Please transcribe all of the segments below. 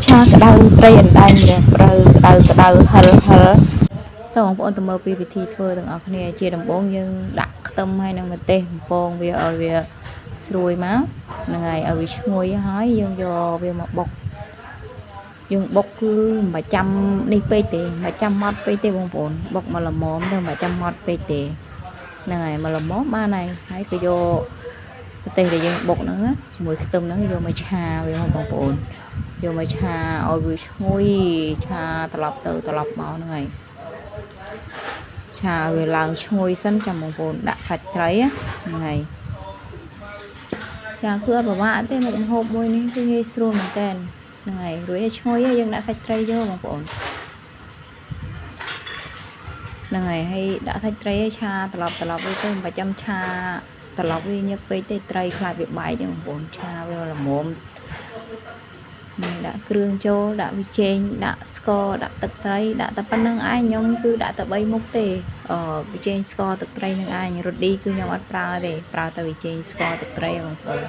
ឆាក្តៅត្រីអណ្ដែងម្រះព្រៅក្តៅក្តៅហិលហិលតើបងប្អូនទៅមើលពីវិធីធ្វើទាំងអស់គ្នាជាដំបូងយើងដាក់ខ្ទឹមហើយនឹងម្ទេសបំពងវាឲ្យវាស្រួយមកហ្នឹងហើយឲ្យវាឈ្ងុយហើយយើងយកវាមកបុកយើងបុកគឺមិនបាច់ចាំនេះពេកទេមិនបាច់ចាំម៉ត់ពេកទេបងប្អូនបុកមកល្មមទៅមិនបាច់ចាំម៉ត់ពេកទេហ្នឹងហើយមកល្មមបានហើយហើយក៏យកម្ទេសដែលយើងបុកហ្នឹងណាជាមួយខ្ទឹមហ្នឹងយកមកឆាវាមកបងប្អូនយកមកឆាឲ្យវាឈ្ងុយឆាត្រឡប់ទៅត្រឡប់មកហ្នឹងហើយឆាឲ្យវាឡើងឈ្ងុយសិនចាំបងប្អូនដាក់សាច់ត្រីហ្នឹងហើយចាគឺអត់ពិបាកទេមុខម្ហូបមួយនេះគឺងាយស្រួលមែនតើហ្នឹងហើយរួចឲ្យឈ្ងុយហើយយើងដាក់សាច់ត្រីយកបងប្អូនហ្នឹងហើយហើយដាក់សាច់ត្រីឲ្យឆាត្រឡប់ត្រឡប់វាទៅមិនបាច់ចាំឆាត្រឡប់វាញឹកពេកទេត្រីខ្លាចវាបែកទេបងប្អូនឆាវាល្មមនេះដាក់គ្រឿងចូលដាក់ប៊ីចេងដាក់ស្ករដាក់ទឹកត្រីដាក់តែប៉ុណ្្នឹងឯងខ្ញុំគឺដាក់តែ3មុខទេអឺប៊ីចេងស្ករទឹកត្រីនឹងឯងរឌីគឺខ្ញុំអត់ប្រើទេប្រើតែប៊ីចេងស្ករទឹកត្រីបងប្អូន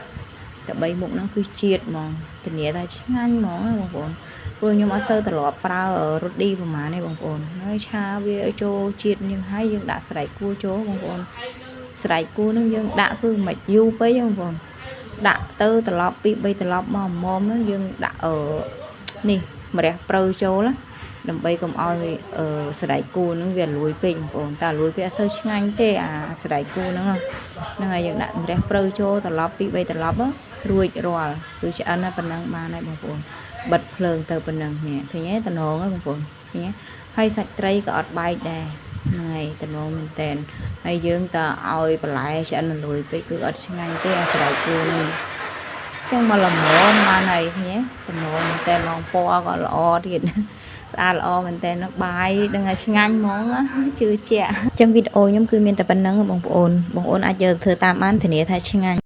តែ3មុខហ្នឹងគឺជាតិហ្មងធានាថាឆ្ងាញ់ហ្មងណាបងប្អូនព្រោះខ្ញុំអត់សូវត្រឡប់ប្រើរឌីប្រហែលទេបងប្អូនហើយឆាវាឲ្យចូលជាតិយើងហើយយើងដាក់សណ្តែកគួចូលបងប្អូនសណ្តែកគួហ្នឹងយើងដាក់គឺមិនយូរពេកទេបងប្អូនដាក់ទៅត្រឡប់2 3ត្រឡប់មកមុំហ្នឹងយើងដាក់អឺនេះម្រះព្រៅចូលណាដើម្បីកុំឲ្យអឺសណ្តែកគួហ្នឹងវាលួយពេកបងប្អូនតែលួយពេកអត់សូវឆ្ងាញ់ទេអាសណ្តែកគួហ្នឹងហ្នឹងហើយយើងដាក់ម្រះព្រៅចូលត្រឡប់2 3ត្រឡប់រួចរាល់គឺឆ្អិនហើយប៉ុណ្ណឹងបានហើយបងប្អូនបិទភ្លើងទៅប៉ុណ្ណឹងនេះឃើញទេតំណងហ្នឹងបងប្អូនឃើញទេហើយសាច់ត្រីក៏អត់បែកដែរហ្នឹងហើយតំណងមែនតែនហើយយើងតឲ្យបន្លែឆ្អិនលួយពេកគឺអត់ឆ្ងាញ់ទេអាសណ្តែកគួហ្នឹងចឹងមកល្មមបានហើយឃើញទេតំណងមែនតែនហ្មងពណ៌ក៏ល្អទៀតស្អាតល្អមែនតើបាយដឹងថាឆ្ងាញ់ហ្មងជឿជាក់ចឹងវីដេអូខ្ញុំគឺមានតែប៉ុណ្្នឹងបងប្អូនបងប្អូនអាចយកធ្វើតាមបានធានាថាឆ្ងាញ់។